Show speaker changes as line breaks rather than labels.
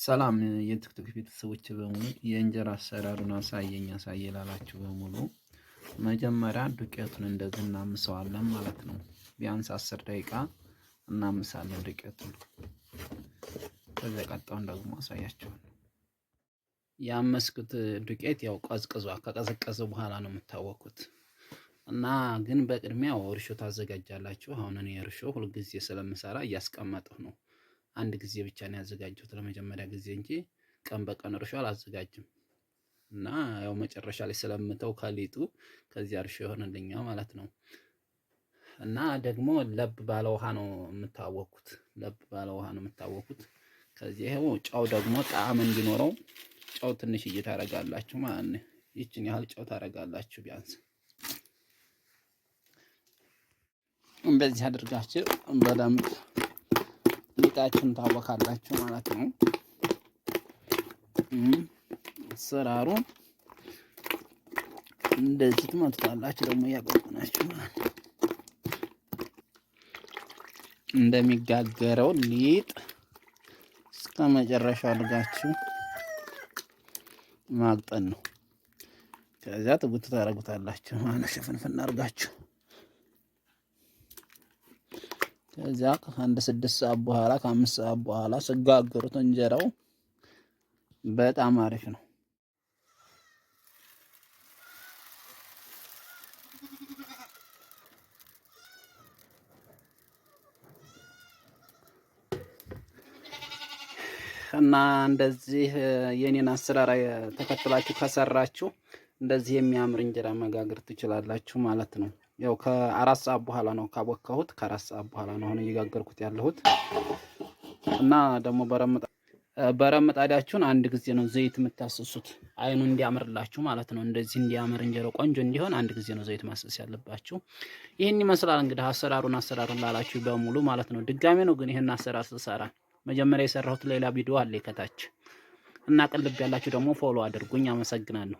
ሰላም የቲክቶክ ቤተሰቦች በሙሉ የእንጀራ አሰራሩን አሳየኝ አሳየ ላላችሁ በሙሉ መጀመሪያ ዱቄቱን እንደዚህ እናምሰዋለን ማለት ነው። ቢያንስ 10 ደቂቃ እናምሳለን ዱቄቱን። ከዚያ ቀጣውን ደግሞ አሳያችኋለሁ። ያመስኩት ዱቄት ያው ቀዝቅዟ ከቀዘቀዘ በኋላ ነው የምታወኩት። እና ግን በቅድሚያ እርሾ ታዘጋጃላችሁ። አሁን እኔ እርሾ ሁልጊዜ ስለምሰራ እያስቀመጥሁ ነው። አንድ ጊዜ ብቻ ነው ያዘጋጀሁት ለመጀመሪያ ጊዜ እንጂ ቀን በቀን እርሾ አላዘጋጅም። እና ያው መጨረሻ ላይ ስለምተው ከሊጡ ከዚያ እርሾ ይሆንልኛል ማለት ነው። እና ደግሞ ለብ ባለ ውሃ ነው የምታወኩት። ለብ ባለ ውሃ ነው የምታወኩት። ከዚህ ይኸው ጨው ደግሞ ጣዕም እንዲኖረው ጨው ትንሽዬ ታደርጋላችሁ ማለት ነው። ይችን ያህል ጨው ታደርጋላችሁ ቢያንስ እንደዚህ አድርጋችሁ በደንብ ሊጣችሁን ታወካላችሁ ማለት ነው። አሰራሩ እንደዚህ ትመቱታላችሁ። ደግሞ እያቆጥናችሁ ማለት ነው። እንደሚጋገረው ሊጥ እስከ መጨረሻው አድርጋችሁ ማቅጠን ነው። ከዚያ ጥጉት ታደርጉታላችሁ ማለት ነው። ሽፍንፍን አድርጋችሁ ከዚያ ከአንድ 6 ሰዓት በኋላ ከ5 ሰዓት በኋላ ስጋግሩት እንጀራው በጣም አሪፍ ነው። እና እንደዚህ የኔን አሰራር ተከትላችሁ ከሰራችሁ እንደዚህ የሚያምር እንጀራ መጋገር ትችላላችሁ ማለት ነው። ያው ከ4 ሰዓት በኋላ ነው ካቦካሁት፣ ከ4 ሰዓት በኋላ ነው አሁን እየጋገርኩት ያለሁት። እና ደግሞ በረምጣዳችሁን አንድ ጊዜ ነው ዘይት የምታስሱት፣ አይኑ እንዲያምርላችሁ ማለት ነው። እንደዚህ እንዲያምር እንጀራው ቆንጆ እንዲሆን አንድ ጊዜ ነው ዘይት ማሰስ ያለባችሁ። ይህን ይመስላል እንግዲህ አሰራሩን ላላችሁ በሙሉ ማለት ነው። ድጋሜ ነው ግን ይህን አሰራር ስሰራ መጀመሪያ የሰራሁት ሌላ ቪዲዮ አለ ከታች እና ቅልብ ያላችሁ ደግሞ follow አድርጉኝ። አመሰግናለሁ።